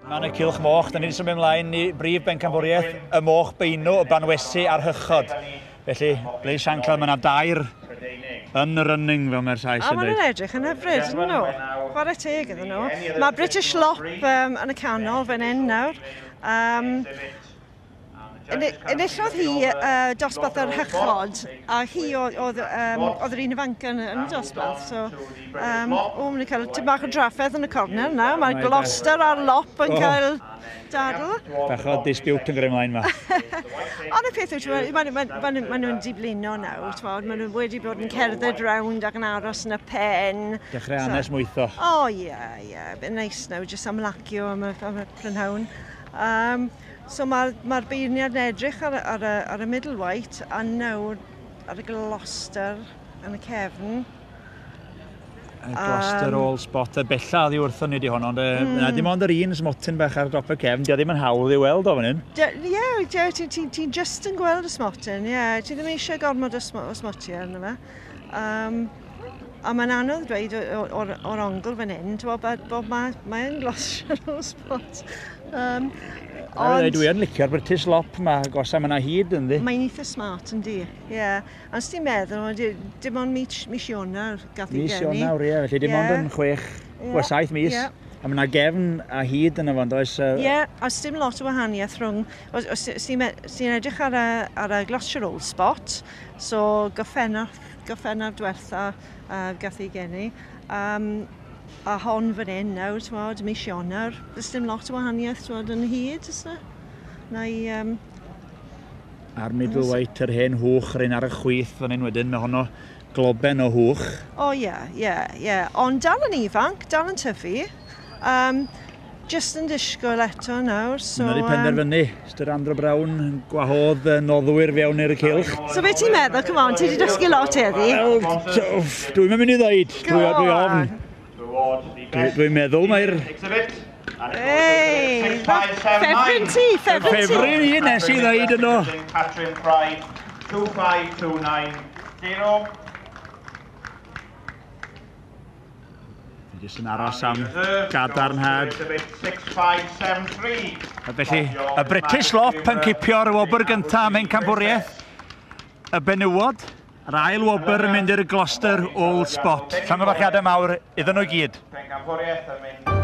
Mae'n y cylch moch, da ni wedi symud ymlaen i brif bencampwriaeth y moch beino, y banwesi a'r hychod. Felly, Blaze Shankland, mae yna dair yn y running fel mae'r Sais yn dweud. A maen nhw'n edrych yn hyfryd, yn nhw. Chwarae teg iddyn nhw. Mae British Lop yn y canol fan hyn nawr. Enillodd hi dosbarth yr hychod, a hi oedd yr un ifanc yn y dosbarth. So, maen nhw'n cael tipyn bach o drafferth yn y cornel nawr. Mae Gloucester a'r Lop yn cael dadl. Bach o dispute yn gyrru ymlaen ma. Ond y peth yw, maen nhw'n diblino nawr. Maen nhw wedi bod yn cerdded rownd ac yn aros yn y pen. Dechrau anes mwytho. O, ie, ie. Neis nawr, jyst amlacio am y prynhawn. So mae'r beirniad yn edrych ar y middle white a nawr ar y Gloucester yn y cefn. Y Gloucester Old Spot, y bella oddi wrthon ni di honno, ond dim ond yr un smotyn bach ar dop y cefn, di o ddim yn hawdd i weld o fan hyn. Ie, ti'n just yn gweld y smotyn, ie. Ti ddim eisiau gormod o smotiau arno fe. A mae'n anodd dweud o'r ongl fan hyn, ti'n bod mae'n Gloucester Old Spot. Ond dwi yn licio'r British Lop yma, gosa mae yna hyd yndi. Mae'n eitha smart yndi, ie. A os ti'n meddwl, dim ond mis Ionawr gath ei geni. Mis Ionawr, ie, felly dim ond yn 6, 7 mis. A mae yna gefn a hyd yna fo'n does? Ie, a dim lot o wahaniaeth rhwng... Os ti'n edrych ar y Gloucester Old Spot, so Gorffennaf diwetha gath ei geni, a hon fan hyn nawr, ti'n mis Ionawr, does dim lot o wahaniaeth yn hyd, oes na? A'r middle white, yr hen hwch, yr un ar y chwith fan hyn wedyn, mae honno globen o hwch. O ie, ie, ie. Ond dal yn ifanc, dal yn tyfu. Just yn disgwyl eto nawr, so... Mae wedi penderfynu, Mr Andrew Brown yn gwahodd noddwyr fewn i'r cylch. So be ti'n meddwl? Come on, ti wedi dysgu lot heddi? Dwi'n mynd i ddweud, dwi ofn. Dwi'n meddwl mae'r... Ei, ffefryn ti, ffefryn ti. Ffefryn i, nes i ddweud yno. Catrin Pride, 25290. Fi jyst yn aros am gadarnhad. A felly, y British Lop yn cipio'r wobr gyntaf am pencampwriaeth. Y benywod, yr ail wobr yn mynd i'r Gloucester Old Spot. Llongyfarchiadau mawr iddyn nhw gyd. Pencampwriaeth yn mynd...